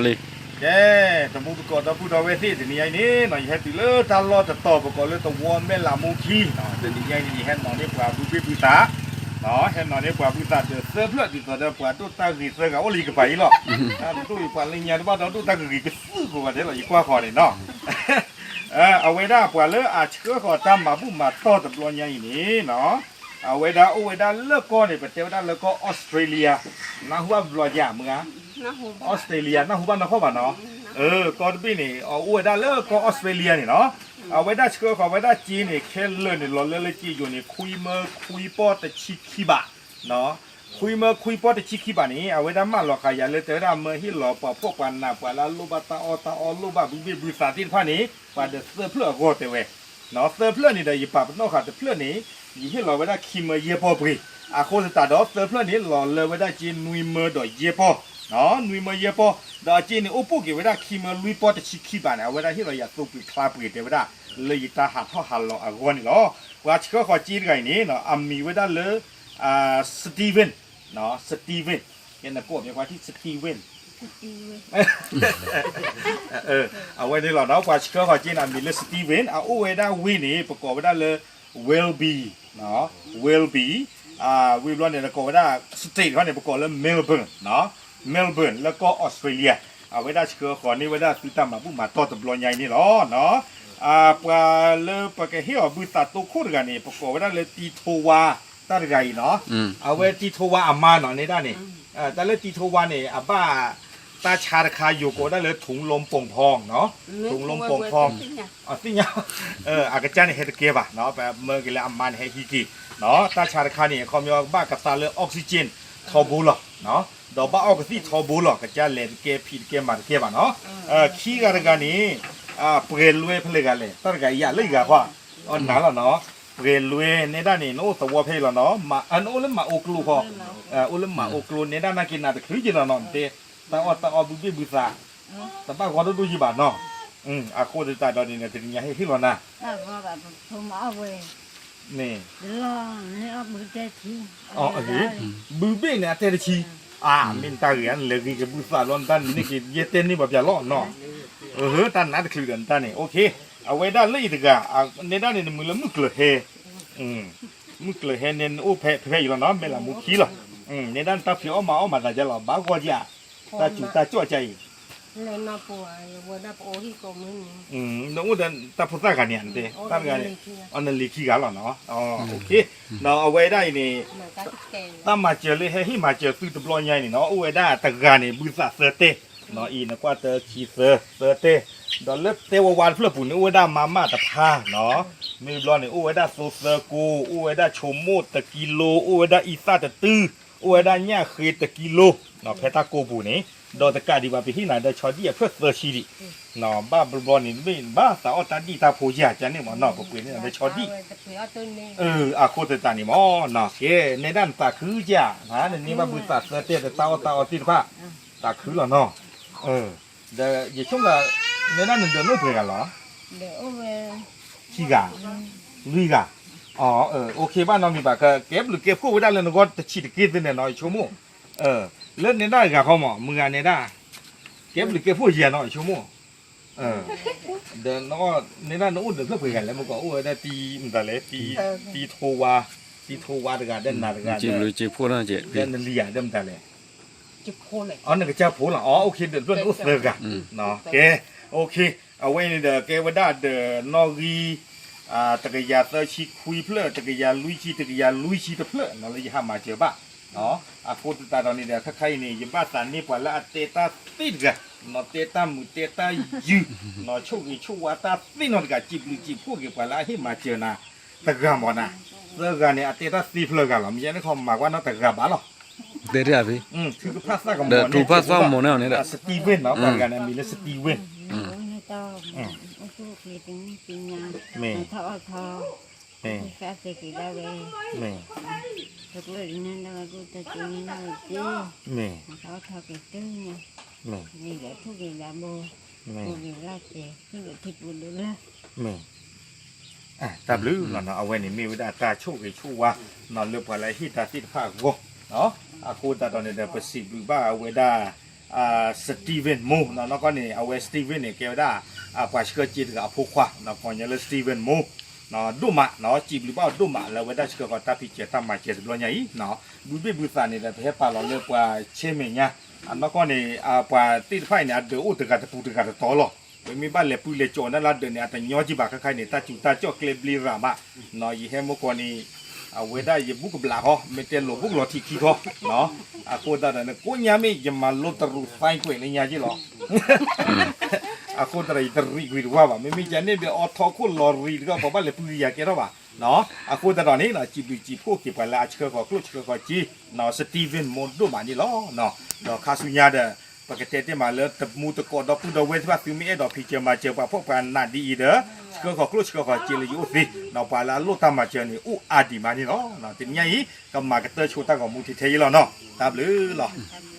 လံ, ကဲ, တမူတကိးဒီပုၢ်ဒီဝဲၢ်သ့ၣ် တနံၤညါအံၤန့ၣ် ယဟဲတုၤလၢတၢ်လီၢ်တတီၤ ပကိးလၢသဝီမဲၢ်လးမူခံ, တနံၤညါအံၤန့ၣ် ယဟဲနီၣ်န့ၢ်ပှၤဘုဘ့ၣ်ဘုသး, ဟဲနီၣ်န့ၢ်ပှၤဘုသးဒီးသၢဖျၢၣ် ဒ်သိးဒီးပှၤဒိၣ်တၢ်ဂ့ၤသၢဂၤအိၣ်လၢယကပၤအံၤလီၤ. ဒ်သိးပှၤလၢညါတဘၣ်ဒီးဒိၣ်တၢ်ဂ့ၤဂ့ၤကသူၣ်ကိးဂၤဒဲးလီၤ ယကွၢ်ဃီၤန့ၣ်နီၤ. အဝဲဒၣ်ပှၤလၢအဆှၢဃီၤတၢ်မၤဘူၣ်မၤတီၢ်တဘျီညါအံၤန့ၣ်နီၤ, အဝဲဒၣ်အိၣ်ဝဲဒၣ်လၢကီၢ်န့ၣ် ပတဲဝဲဒၣ်လၢကီၢ်အီစထြ့လယါ, နၢ်ဟူဘၣ်ဘျီယါမုၢ်ဧါ, အီစထြ့လယါ နၢ်ဟူဘၣ်နီၢ်ခီၣ်ဘၣ်နီၤ. ကီၢ်တဘ့ၣ်န့ၣ် အအိၣ်ဝဲဒၣ်လၢကီၢ်အီစထြ့လယါန့ၣ်နီၤ. အဝဲဒၣ်ဆှၢဃီၤဝဲဒၣ်စ့န့ၣ် ခဲလၢာ်န့ၣ် လီၤလၢလၢစ့ယိာ်န့ၣ် ခွံမၢခွံပီၢ်တဆံခံဘး ခွံမၢခွံပီၢ်တဆံခံဘးန့ၣ် အဝဲဒၣ်မၢလီၤဃာ်ယၤလၢတဲဝဲဒၣ် မၢဟ့ၣ်လီၤပှၤဖှီၣ်ပှၤနး ပှၤလၢအလိၣ်ဘၣ်တၢ်အီၣ်တၢ်အီ လိၣ်ဘၣ်ဘုဘ့ၣ်ဘုသးသ့ၣ်တဖၣ်န့ၣ် ပှၤဒီးသၢဖျၢၣ်အဂီၢ်တဲဝဲ. သၢဖျၢၣ်န့ၣ်ဒီး ယပာ်ပနီၣ်ဃာ်တဖျၢၣ်န့ၣ် ယဟ့ၣ်လီၤဝဲဒၣ်ခံမၢယဲၢ်ပီၢ်ပှ့ၤ, အဃိသတးဒီးသၢဖျၢၣ်န့ၣ် လီၤလၢဝဲဒၣ်စ့နွံမၢဒီးယဲၢ်ပီၢ်, နွံမၢယဲၢ်ပီၢ်, ဒီးအစ့န့ၣ် အိၣ်ပိၢ်က့ၤဝဲဒၣ်ခံမၢလွံၢ်ပီၢ်တဆံခံဘးန့ၣ် အဝဲဒၣ်ဟ့ၣ်လီၤယၤသိပှ့ၤချါပှ့ၤတဲဝဲဒၣ် လၢယတၢ်ဟးထီၣ်ဟးလီၤအဂီၢ်န့ၣ်လီၤ. ပှၤဆှၢဃီၤစ့တဂၤအံၤန့ၣ် အမံၤဝဲဒၣ်လၢ Steven, Steven, ကဲနကိးမ့ၢ်ပှၤထံၣ် Steven အဝဲန့ၣ်လီၤနီၤ. ပှၤဆှၢဃီၤစ့န့ၣ် အမံၤလၢ Steven အအိၣ်ဝဲဒၣ်ဝ့ၢ်န့ၣ် ပကိးဝဲဒၣ်လၢ Wilby, Wilby, ဝံၤဘျီန့ၣ် နကိးဝဲဒၣ် state တခီန့ၣ် ပကိးလၢ Melbourne, Melbourne လၢကီၢ်အီစထြ့လယါ, အဝဲဒၣ်ဆှၢဃီၤန့ၢ်ဝဲဒၣ်သုတၢ်မၤဘူၣ်မၤတီၢ်တဘျီညါအံၤန့ၣ်လီၤ. ပှၤလၢပကဟ့ၣ်အီၤဘုသးသိခိၣ်တဂၤန့ၣ် ပကိးဝဲဒၣ်လၢတံထိဝါ တၢ်တဂၤအံၤနီၤ. အဝဲတံထိဝါအမါနီၤ နဲဒၣ်န့ၣ်, တၢ်လၢတံထိဝါန့ၣ် အဘၣ်တၢ်ဆါတခါယိၤကိးဒၣ်လၢ ထုင်လူင်ပိင်ဖီ, ထုင်လူင်ပိင်ဖီ, သ့ၣ်ညါ, အကစၢ်န့ၣ်ဟဲတကဲဘၣ်, ပမၢက့ၤလၢအမါန့ၣ်ဟဲဟံးက့ၤ, တၢ်ဆါတခါန့ၣ် အခီပညီဘၣ်ကသါလၢ oxygen ထီဘိလီၤ, ဒီးဘၣ်အီကသံၣ်ထီဘိလီၤ, ကစၢ်လဲၤတကဲ ဖံးတကဲ မၤတကဲဘၣ်နီၤ. ခံဂၤတဂၤန့ၣ် ပှဲၤလွဲဖဲလဲၣ်ဂၤလဲၣ် တၢ်တဂၤအံၤယၤလၢယဂၤဃီ, အီနၤလီၤနီၤ. ပှဲၤလွဲနဲဒၣ်န့ၣ် နအိၣ်သဝီဖဲအံၤလီၤနီၤ, နအိၣ်လၢမၤအိကျိဃီ, အိၣ်လၢမၤအိကျိနဲဒၣ် နာ်က့ၤနၤတချုးက့ၤလီၤနီၤ, နတဲ တၢ်အီၣ်တၢ်အီဘုဘ့ၣ်ဘုသး တဘၣ်ဂီၢ်ဒိၣ်ဒိၣ်ယံၤဘၣ်နီၤ. အဃိသတးဒီးန့ၣ် တနံၤညါဟ့ၣ်ဟ့ၣ်လီၤနၤ, မ့ၢ် ဘုဘ့ၣ်န့ၣ် အတဲတဆံ, အမ့ၢ်နတၢ်ဂ့ၤဧါ, နလဲၤဂ့ၤက့ၤဘုသးလီၤ နတၢ်န့ၣ်န့ၢ်က့ၤ ယဲၢ်တဲန့ၢ်ပှၤပျၢ်လီၤနီၤ. တၢ်နါတချုးဒီးနတၢ်န့ၣ် အဝဲဒၣ်လၢအံၤတဂၤ, နဲဒၣ်န့ၣ် နမုၢ်လၢမုၢ်ကျၢၤဟဲ, မုၢ်ကျၢၤဟဲန့ၣ် နအိၣ်ဖဲဖဲအံၤလီၤနီၤ, မဲၢ်လးမူခံလီၤ. နဲဒၣ်နတၢ်ဖံးအီၣ်မၤအီၣ်မၤသးဒ်လဲၣ်, ဘၣ်ဂီၢ်ဧါ, တၢ်စူၤတၢ်ကၠီၣ်ကါအံၤ နအိၣ်ဒီးတၢ်ဖိသၣ်ဂၤန့ၣ်ဧါ, တၢ်တဂၤန့ၣ်, နလံၤခံဂၤလီၤနီၤ. အဝဲဒၣ်အံၤန့ၣ် တၢ်မၤစၢၤလၢဟဲဟ့ၣ်မၤစၢၤသုတဘျီညါအံၤန့ၣ်နီၤ, အိၣ်ဝဲဒၣ်တဂၤန့ၣ် ဘုသးသၢတဲာ်, အံၤနကွၢ်တၢခံသၢ သၢတဲာ်, ဒီးလၢတဲဝဲဝါတဖျၢၣ်ပူၤန့ၣ် အိၣ်ဝဲဒၣ်မါမၢ်တဖါနီၤ, မ့ၢ်ဘျီန့ၣ် အိၣ်ဝဲဒၣ်သိသၢကိ, အိၣ်ဝဲဒၣ်ဆိမိၣ်တကံလိ, အိၣ်ဝဲဒၣ်အံသၣ်တတု, အိၣ်ဝဲဒၣ်ညၣ်ဃ့တကံလိ, ဖဲတၢ်ကိးပူၤန့ၣ်, ဒီးတကးဒံးဘၣ် ပဟ့ၣ်နၤဒီးဆီဒံၣ်အဖျၢၣ်သၢဆံဒံး, ဘၣ်ဘျီဘျီန့ၣ် မ့ၢ်ဘၣ်သးအီၣ်တၢ်ဒံၣ်တၢ်ဖိယၤကန့ၣ်မ့ၢ်နီၤ, ပပှ့ၤန့ၢ်နၤဒီးဆီဒံၣ်, အဃိသတးန့ၣ်မ့ၢ်နီၤ, ကဲ နဲဒၣ်နသးခုကၢ်, နန့ၢ်ဘၣ်ဘုသးသၢတဲာ်ဒီးတၢ်အီၣ်တၢ်အီသ့ၣ်တဖၣ်, သးခုလီၤနီၤ, ဒီးယဆိကမိၣ်, နဲဒၣ်နဒၢးနအိၣ်ပှဲၤဂၤလီၤ, ခံဂၤ, လွံၢ်ဂၤ, အိၣ်ခ့ဘၣ်နီတမံၤဘၣ်, ကဲဘျုးကဲဖှိၣ်ဝဲဒၣ်လၢနဂီၢ်တဆံးတက့ၢ်သ့ၣ်န့ၣ်နီၤ, ယဆိကမိၣ်, လၢနဲဒၣ်တဂၤဃီမး မုၢ်ဂၤနဲဒၣ်, ကဲဘျုးကဲဖှိၣ်ယၤနီၤ ယဆိကမိၣ်, ဒီး နဲဒၣ်နအိၣ်ဒီးဖျၢၣ်ပှဲၤဂၤလဲၣ်, မ့ၢ်ကီးအိၣ်ဝဲဒၣ်တံ, မတၤလဲၣ်, တံထိဝါ, တံထိဝါတဂၤဒီးနၤတဂၤဒီး, ဒီးနလံၤယၤဒီးမတၤလဲၣ်, အိၣ်နကစၢ်ဖိလီၤ, အိၣ်ခ့ဒီးဖျၢၣ်န့ၣ်အိၣ်သၢဂၤ, ကဲ, အဝဲန့ၣ်ဒီးကဲဝဲဒၣ်ဒီးနီၣ်ဂံၢ် တကယၤသၢဆံခွံဖျၢၣ်, တကယၤလွံၢ်ဆံ, တကယၤလွံၢ်ဆံတဖျၢၣ်လၢယဟးမၤစၢၤဘၣ်, အဃိသတးဒီးန့ၣ်ဒီး ခါခါအံၤန့ၣ် ယဘၣ်သးန့ၢ်ပှၤလၢအတဲတၢ်သ့တဂၤ, နီၢ်တဲတၢ်မုာ်တဲတၢ်ယုၢ်, နီၢ်ဆိၣ်ဂ့ၤဆိၣ်ဝါတၢ်သ့နီတဂၤ, စံးဘျုးစံးဖှိၣ်က့ၤပှၤလၢအဟ့ၣ်မၤစၢၤနၤတဂၤမ့ၢ်နၤ, သၢဂၤန့ၣ် အတဲတၢ်သ့ဖျၢၣ်ဂၤလီၤ, မ့ၢ်ယဲန့ၣ်ခီမၤကွၢ်နီတဂၤဘၣ်လီၤ, တဲတၢ်သ့, ထုကဖၣ်သၣ်ကမီၤန့ၣ်, ထုကဖၣ်သၣ်ကမီၤန့ၣ်, Steven နီၤ, ပှၤတဂၤန့ၣ် အမံၤလၢ Steven, မ့ၢ် မ့ၢ် မ့ၢ် မ့ၢ် တၢ်ဘျုးလီၤနီၤ, အဝဲန့ၣ်မ့ၢ်ဝဲဒၣ်တၢ်ဆိၣ်ဂ့ၤဆိၣ်ဝါနီၤ လၢပှၤလၢအဟ့ၣ်တၢ်သ့ၣ်တဖၣ်အဂီၢ်, အဃိသတးဒီးန့ၣ်ဒီး ပစံးဘျုးဘၣ်ဝဲဒၣ် Steven Mo နီၢ်ကီၢ်န့ၣ် အဝဲ Steven န့ၣ် ကဲဝဲဒၣ် ပှၤဆှၢစ့တဂၤအဖိခွါ ကိးညါလၢ Steven Mo ဒိၣ်မး စံးဘျုးဘၣ်အီၤဒိၣ်မးလၢအဝဲဒၣ်ဆှၢဃီၤတၢ်ဖံးစၢၤတၢ်မၤစၢၤတဘျီညါအံၤ ဘုဘ့ၣ်ဘုသးန့ၣ်ဒီး ပဟဲပာ်လီၤလၢပှၤဆဲမဲာ်ညါ အနီၢ်ကီၢ်န့ၣ် ပှၤသ့ၣ်တဖၣ်အံၤန့ၣ် အဒၢးအိၣ်တဂၤတပူၤတဂၤတတီၤလီၤ. ပမ့ၢ်ဘၣ်လဲၤပုၢ်လဲၤကၠီၤနၢ်လၢဒၢးန့ၣ် အတညီကံဘၣ်ခဲခါန့ၣ် တၢ်စူၤတၢ်ကၠီၣ်ကျဲဘျ့ရၤမး ယဟဲမိၢ်ကီၢ်န့ၣ် အဝဲဒၣ်ယဘူးကဘျးဃီ မ့ၢ်တဲလီၤဘူးကလီၤထံခံခီ အဃိသတးဒီး နကိးညါမ့ၢ် ယမၤလိတရူးသဲကွဲးလၢညါက့လီၤ. အဃိသတးဒီး ယတရံးကွံာ်တဝါဘၣ် မ့မ့ၢ်ယၤန့ၣ်ဒီး အီထီခိၣ်လီၤရံးတခီ ပှၤဘၣ်လဲၤပုၢ်ကယၤကဲထီၣ်ဘၣ် အဃိသတးဒီးန့ၣ် စံးဘျုးစံးဖှိၣ်က့ၤပှၤလၢအဆှၢဃီၤကျိၣ်ဆှၢဃီၤစ့ Steven Mo ဒိၣ်မးန့ၣ်လီၤ. ဒီးခါဆူညါဒီး ပကတဲတ့ၢ်မးလၢတမူတကိးဒီပုၢ်ဒီဝဲၢ်သ့ၣ်တဖၣ် သုမ့ၢ်အဲၣ်ဒိးဖံးစၢၤမၤစၢၤပှၤဖှီၣ်ပှၤနးဒ်အံၤဒီး ဆှၢဃီၤကျိၣ်ဆှၢဃီၤစ့လၢယအိၣ်သ့ ဒီးပှၤလၢအလိၣ်တၢ်မၤစၢၤန့ၣ် အိၣ်အါဒံးမးန့ၣ်လီၤ. တနံၤညါအံၤ ကမၤကတၢၢ်ဆိတၢ်ဂီၤမူထဲထဲအံၤလီၤနီၤ တၢ်ဘျုးလီၤ.